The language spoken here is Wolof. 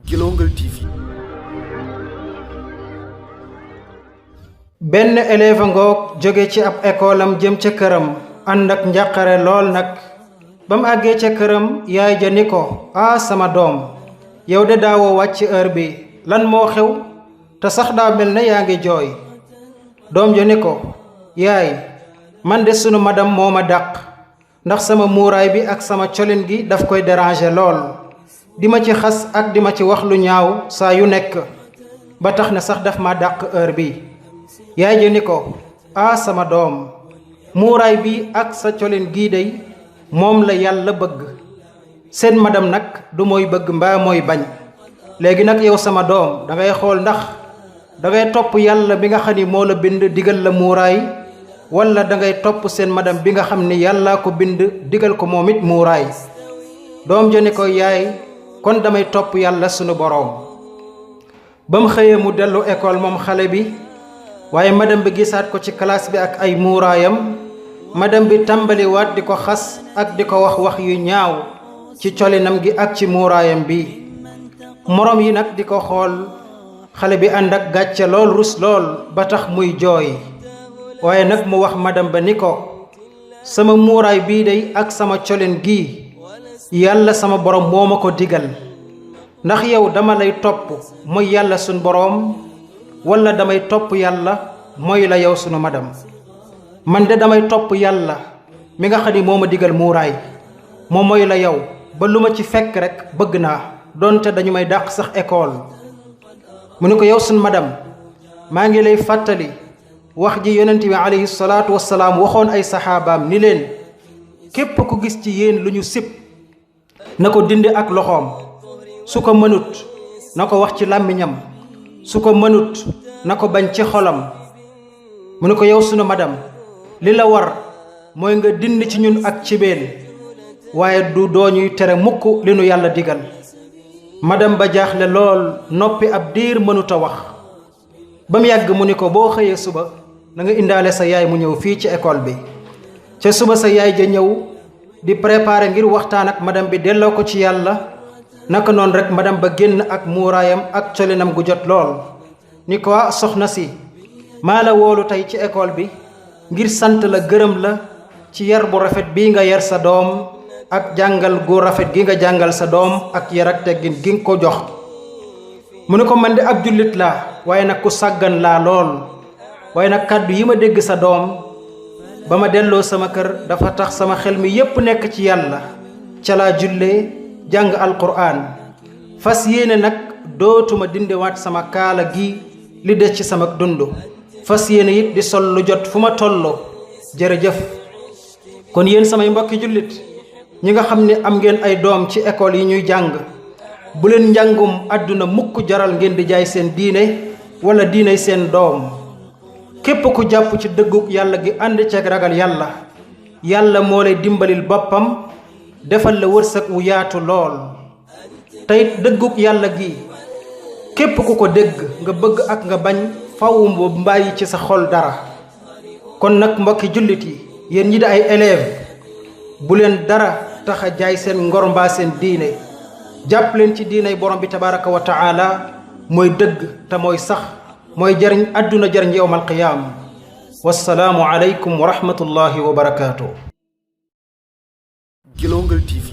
Guelongal TV. benn élève ngoog jóge ci ab école am jëm ca këram ànd ak njàqare lool nag ba mu àggee ca këram yaay ja ni ko sama doom yow de daawoo wàcc heure bi lan moo xew te sax daa mel ne yaa ngi jooy. doom ja ni ko yaay man de sunu madam moo ma dàq ndax sama muuraay bi ak sama colin gi daf koy déranger lool di ma ci xas ak di ma ci wax lu ñaaw saa yu nekk ba tax na sax daf ma dàq heure bi. yaay ji ni ko sama doom muuraay bi ak sa colin gii dey moom la yàlla bëgg seen madam nag du mooy bëgg mbaa mooy bañ léegi nag yow sama doom dangay xool ndax dangay topp yàlla bi nga xam ni moo la bind digal la muuraay wala dangay topp seen madam bi nga xam ni yàllaa ko bind digal ko moom it muuraay. doom ja ni ko yaay kon damay topp yàlla sunu boroom. ba mu xëyee mu dellu école moom xale bi waaye madame bi gisaat ko ci classe bi ak ay muuraayam madame bi tàmbaliwaat di ko xas ak di ko wax yu ñaaw ci colinam gi ak ci muuraayam bi. moroom yi nag di ko xool xale bi ànd ak gàcce lool rus lool ba tax muy jooy waaye nag mu wax madame ba ni ko sama muuraay bii day ak sama colin gii yàlla sama borom moo ma ko digal ndax yow dama lay topp mooy yàlla sunu boroom wala damay topp yàlla mooy la yow sunu madam. man de damay topp yàlla mi nga xam ni moo ma digal muuraay moom mooy la yow ba lu ma ci fekk rek bëgg naa donte dañu may dàq sax école. mu ne ko yow sunu madam maa ngi lay fàttali wax ji yonent bi alayhi salaatu wassalaam waxoon ay saxaabaam ni leen képp ku gis ci yéen lu ñu sib na ko dindi ak loxoom su ko mënut na ko wax ci làmmiñam su ko mënut na ko bañ ci xolam. mu ne ko yow sunu madam li la war mooy nga dindi ci ñun ak cibeel waaye du dooñuy tere mukk li nu yàlla digal. madam ba jaaxle lool noppi ab diir mënut a wax ba mu yàgg mu ni ko boo xëyee suba na nga indaale sa yaay mu ñëw fii ci école bi. ca suba sa yaay ja ñëw di préparer ngir waxtaan ak madam bi delloo ko ci yàlla naka noonu rek madam ba génn ak muuraayam ak colinam gu jot lool ni ko soxna si maa la woolu tey ci école bi ngir sant la gërëm la ci yar bu rafet bii nga yar sa doom ak jàngal gu rafet gi nga jàngal sa doom ak yar ak teggin gi nga ko jox. mu ne ko man de ab jullit laa waaye nag ku sàggan laa lool waaye nag kàddu yi ma dégg sa doom ba ma delloo sama kër dafa tax sama xel mi yépp nekk ci yàlla ca laa jullee jàng alquraan fas yéene nag dootuma dindiwaat sama kaala gi li des ci sama dund fas yéene it di sol lu jot fu ma toll. jërëjëf. kon yéen samay mbokki jullit ñi nga xam ne am ngeen ay doom ci école yi ñuy jàng bu leen njàngum àdduna mukk jaral ngeen di jaay seen diine wala diiney seen doom. képp ku jàpp ci dëggug yàlla gi ànd ceeg ragal yàlla yàlla moo lay dimbalil boppam defal la wërsëg wu yaatu lool. tey dëggug yàlla gi képp ku ko dégg nga bëgg ak nga bañ faw mu mbàyyi ci sa xol dara. kon nag mbokki jullit yi yéen ñi di ay élèves bu leen dara tax a jaay seen ngor mbaa seen diine jàpp leen ci diiney borom bi tabaraka wa taala mooy dëgg te mooy sax mooy jariñ àdduna jariñ yowmal qiyaam. wassalaamu aleykum wa rahmatullahi wa barakaatu. Guelongal TV.